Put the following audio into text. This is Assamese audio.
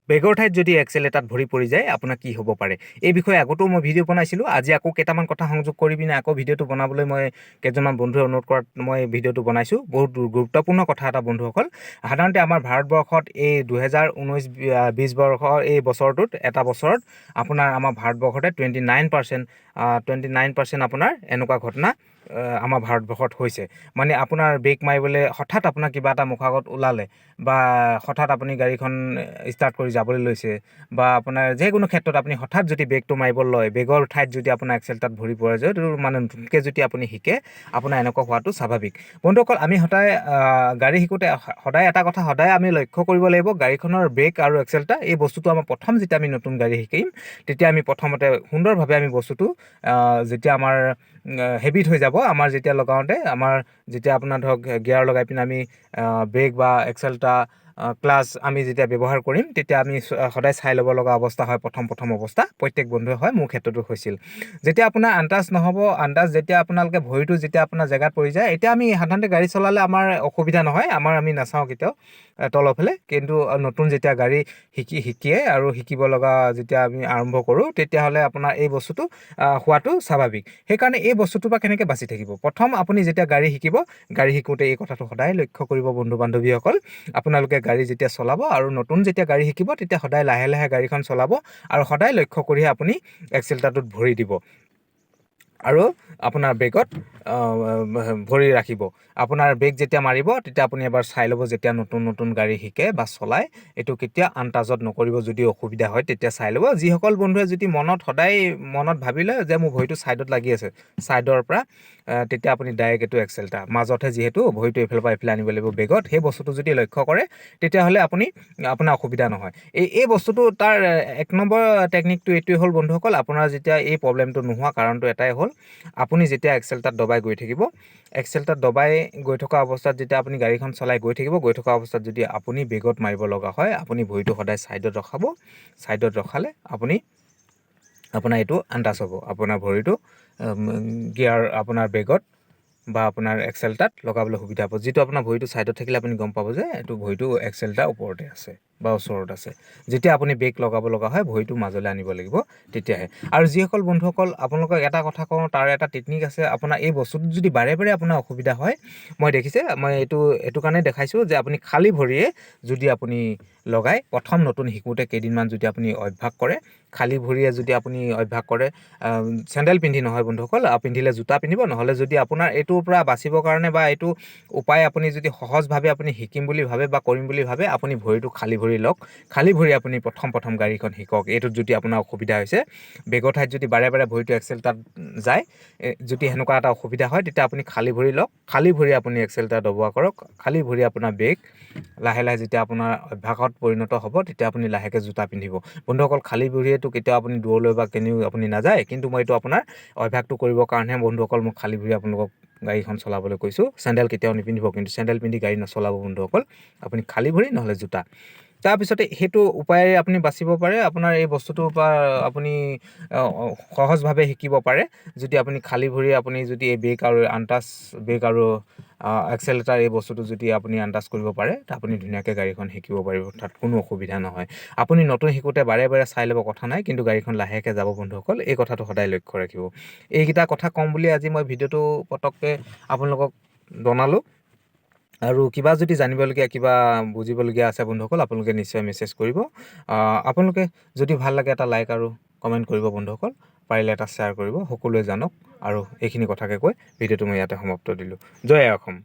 বেগৰ ঠাইত যদি এক্সেলেটাৰত ভৰি পৰি যায়, আপোনাৰ কি হ'ব পাৰে, এই বিষয়ে আগতেও মই ভিডিঅ' বনাইছিলোঁ। আজি আকৌ কেইটামান কথা সংযোগ কৰি পিনে আকৌ ভিডিঅ'টো বনাবলৈ মই কেইজনমান বন্ধুৱে অনুৰোধ কৰাত মই ভিডিঅ'টো বনাইছোঁ। বহুত গুৰুত্বপূৰ্ণ কথা এটা বন্ধুসকল। সাধাৰণতে আমাৰ ভাৰতবৰ্ষত এই 2019-20 বৰ্ষৰ এই বছৰটোত, এটা বছৰত আপোনাৰ আমাৰ ভাৰতবৰ্ষতে 29% আপোনাৰ এনেকুৱা ঘটনা আমাৰ ভাৰতবৰ্ষত হৈছে। মানে আপোনাৰ ব্ৰেক মাৰিবলৈ হঠাৎ আপোনাৰ কিবা এটা মুখৰ আগত ওলালে বা হঠাৎ আপুনি গাড়ীখন ষ্টাৰ্ট কৰি যাবলৈ লৈছে বা আপোনাৰ যিকোনো ক্ষেত্ৰত আপুনি হঠাৎ যদি ব্ৰেকটো মাৰিব লয়, বেগৰ ঠাইত যদি আপোনাৰ এক্সেলেটাৰত ভৰি পৰে যায়, এইটো মানে নতুনকৈ যদি আপুনি শিকে, আপোনাৰ এনেকুৱা হোৱাটো স্বাভাৱিক। বন্ধুসকল, আমি সদায় গাড়ী শিকোঁতে সদায় এটা কথা সদায় আমি লক্ষ্য কৰিব লাগিব, গাড়ীখনৰ ব্ৰেক আৰু এক্সেলেটাৰ এই বস্তুটো আমাৰ প্ৰথম যেতিয়া আমি নতুন গাড়ী শিকিম, তেতিয়া আমি প্ৰথমতে সুন্দৰভাৱে আমি বস্তুটো যেতিয়া আমাৰ হেবিট হৈ যাব, আমাৰ যেতিয়া লগাওঁতে আমাৰ যেতিয়া আপোনাৰ ধৰক গিয়াৰ লগাই পিনে আমি ব্ৰেক বা এক্সেলেটাৰ, ক্লাছ আমি যেতিয়া ব্যৱহাৰ কৰিম, তেতিয়া আমি সদায় চাই ল'ব লগা অৱস্থা হয়। প্ৰথম প্ৰথম অৱস্থা প্ৰত্যেক বন্ধুৱে হয়, মোৰ ক্ষেত্ৰতো হৈছিল। যেতিয়া আপোনাৰ আন্দাজ নহ'ব, আন্দাজ যেতিয়া আপোনালোকে ভৰিটো যেতিয়া আপোনাৰ জেগাত পৰি যায়, এতিয়া আমি সাধাৰণতে গাড়ী চলালে আমাৰ অসুবিধা নহয়, আমাৰ আমি নাচাওঁ কেতিয়াও তলৰফালে। কিন্তু নতুন যেতিয়া গাড়ী শিকিয়ে আৰু শিকিব লগা যেতিয়া আমি আৰম্ভ কৰোঁ, তেতিয়াহ'লে আপোনাৰ এই বস্তুটো হোৱাটো স্বাভাৱিক। সেইকাৰণে এই বস্তুটোৰ পৰা কেনেকৈ বাচি থাকিব? প্ৰথম আপুনি যেতিয়া গাড়ী শিকিব, গাড়ী শিকোঁতে এই কথাটো সদায় লক্ষ্য কৰিব। বন্ধু বান্ধৱীসকল, আপোনালোকে গাড়ী যেতিয়া চলাব আৰু নতুন যেতিয়া গাড়ী শিকিব, তেতিয়া সদায় লাহে লাহে গাড়ীখন চলাব আৰু সদায় লক্ষ্য কৰিহে আপুনি এক্সেলেটাৰটোত ভৰি দিব আৰু আপোনাৰ ব্ৰেকত ভৰি ৰাখিব। আপোনাৰ ব্ৰেক যেতিয়া মাৰিব, তেতিয়া আপুনি এবাৰ চাই ল'ব। যেতিয়া নতুন নতুন গাড়ী শিকে বা চলায়, এইটো কেতিয়া আন্দাজত নকৰিব। যদি অসুবিধা হয়, তেতিয়া চাই ল'ব। যিসকল বন্ধুৱে যদি মনত সদায় মনত ভাবি লয় যে মোৰ ভৰিটো ছাইডত লাগি আছে, ছাইডৰ পৰা, তেতিয়া আপুনি ডাইৰেক্ট এইটো এক্সেলেটাৰ মাজতহে, যিহেতু ভৰিটো এইফালৰ পৰা এইফালে আনিব লাগিব বেগত, সেই বস্তুটো যদি লক্ষ্য কৰে, তেতিয়াহ'লে আপুনি আপোনাৰ অসুবিধা নহয়। এই এই বস্তুটো তাৰ 1 নম্বৰ টেকনিকটো এইটোৱে হ'ল বন্ধুসকল, আপোনাৰ যেতিয়া এই প্ৰব্লেমটো নোহোৱা কাৰণটো এটাই হ'ল, আপুনি যেতিয়া এক্সেলেটাৰ দবাই গৈ থাকিব, এক্সেলেটাৰ দবাই গৈ থকা অৱস্থাত যেতিয়া আপুনি গাড়ীখন চলাই গৈ থাকিব, গৈ থকা অৱস্থাত যদি আপুনি বেগত মাৰিব লগা হয়, আপুনি ভৰিটো সদায় ছাইডত ৰখাব। ছাইডত ৰখালে আপুনি আপোনাৰ এইটো আন্দাজ হ'ব, আপোনাৰ ভৰিটো গিয়াৰ আপোনাৰ বেগত বা আপোনাৰ এক্সেলেটাৰত লগাবলৈ সুবিধা হ'ব। যিটো আপোনাৰ ভৰিটো ছাইডত থাকিলে আপুনি গম পাব যে এইটো ভৰিটো এক্সেলেটাৰ ওপৰতে আছে বা ওচৰত আছে। যেতিয়া আপুনি ব্ৰেক লগাব লগা হয়, ভৰিটো মাজলৈ আনিব লাগিব তেতিয়াহে। আৰু যিসকল বন্ধুসকল, আপোনালোকক এটা কথা কওঁ, তাৰ এটা টেকনিক আছে। আপোনাৰ এই বস্তুটোত যদি বাৰে বাৰে আপোনাৰ অসুবিধা হয়, মই দেখিছে, মই এইটো এইটো কাৰণে দেখাইছোঁ যে আপুনি খালী ভৰিয়ে যদি আপুনি লগাই, প্ৰথম নতুন শিকোঁতে কেইদিনমান যদি আপুনি অভ্যাস কৰে, খালী ভৰিয়ে যদি আপুনি অভ্যাস কৰে, চেণ্ডেল পিন্ধি নহয় বন্ধুসকল, পিন্ধিলে জোতা পিন্ধিব। নহ'লে যদি আপোনাৰ এইটোৰ পৰা বাচিবৰ কাৰণে বা এইটো উপায় আপুনি যদি সহজভাৱে আপুনি শিকিম বুলি ভাবে বা কৰিম বুলি ভাবে, আপুনি ভৰিটো খালী ভৰি লওক। খালী ভৰি আপুনি প্ৰথম প্ৰথম গাড়ীখন শিকক। এইটোত যদি আপোনাৰ অসুবিধা হৈছে, বেগৰ ঠাইত যদি বাৰে বাৰে ভৰিটো এক্সেলেটাৰত যায়, যদি সেনেকুৱা এটা অসুবিধা হয়, তেতিয়া আপুনি খালী ভৰি লওক। খালী ভৰি আপুনি এক্সেলেটাৰ দবোৱা কৰক, খালী ভৰি আপোনাৰ ব্ৰেক। লাহে লাহে যেতিয়া আপোনাৰ অভ্যাসত পৰিণত হ'ব, তেতিয়া আপুনি লাহেকৈ জোতা পিন্ধিব। বন্ধুসকল, খালী ভৰিয়েতো কেতিয়াও আপুনি দূৰলৈ বা কেনিও আপুনি নাযায়। কিন্তু মই এইটো আপোনাৰ অভ্যাসটো কৰিবৰ কাৰণেহে বন্ধুসকল, মই খালী ভৰি আপোনালোকক গাড়ীখন চলাবলৈ কৈছোঁ। চেণ্ডেল কেতিয়াও নিপিন্ধিব কিন্তু, চেণ্ডেল পিন্ধি গাড়ী নচলাব বন্ধুসকল। আপুনি খালী ভৰি নহ'লে জোতা। তাৰপিছতে সেইটো উপায়েৰে আপুনি বাচিব পাৰে। আপোনাৰ এই বস্তুটোৰ পৰা আপুনি সহজভাৱে শিকিব পাৰে, যদি আপুনি খালী ভৰি আপুনি যদি এই ব্ৰেক আৰু আন্দাজ, ব্ৰেক আৰু এক্সেলেটাৰ এই বস্তুটো যদি আপুনি আন্দাজ কৰিব পাৰে, আপুনি ধুনীয়াকৈ গাড়ীখন শিকিব পাৰিব, তাত কোনো অসুবিধা নহয়। আপুনি নতুন শিকোঁতে বাৰে বাৰে চাই ল'ব, কথা নাই, কিন্তু গাড়ীখন লাহেকৈ যাব। বন্ধুসকল, এই কথাটো সদায় লক্ষ্য ৰাখিব। এইকেইটা কথা ক'ম বুলি আজি মই ভিডিঅ'টো পটককৈ আপোনালোকক জনালোঁ। আৰু কিবা যদি জানিবলগীয়া, কিবা বুজিবলগীয়া আছে বন্ধুসকল, আপোনালোকে নিশ্চয় মেছেজ কৰিব। আপোনালোকে যদি ভাল লাগে, এটা লাইক আৰু কমেণ্ট কৰিব বন্ধুসকল, পাৰিলে এটা শ্বেয়াৰ কৰিব, সকলোৱে জানক। আৰু এইখিনি কথাকে কৈ ভিডিঅ'টো মই ইয়াতে সমাপ্ত দিলোঁ। জয় আই অসম।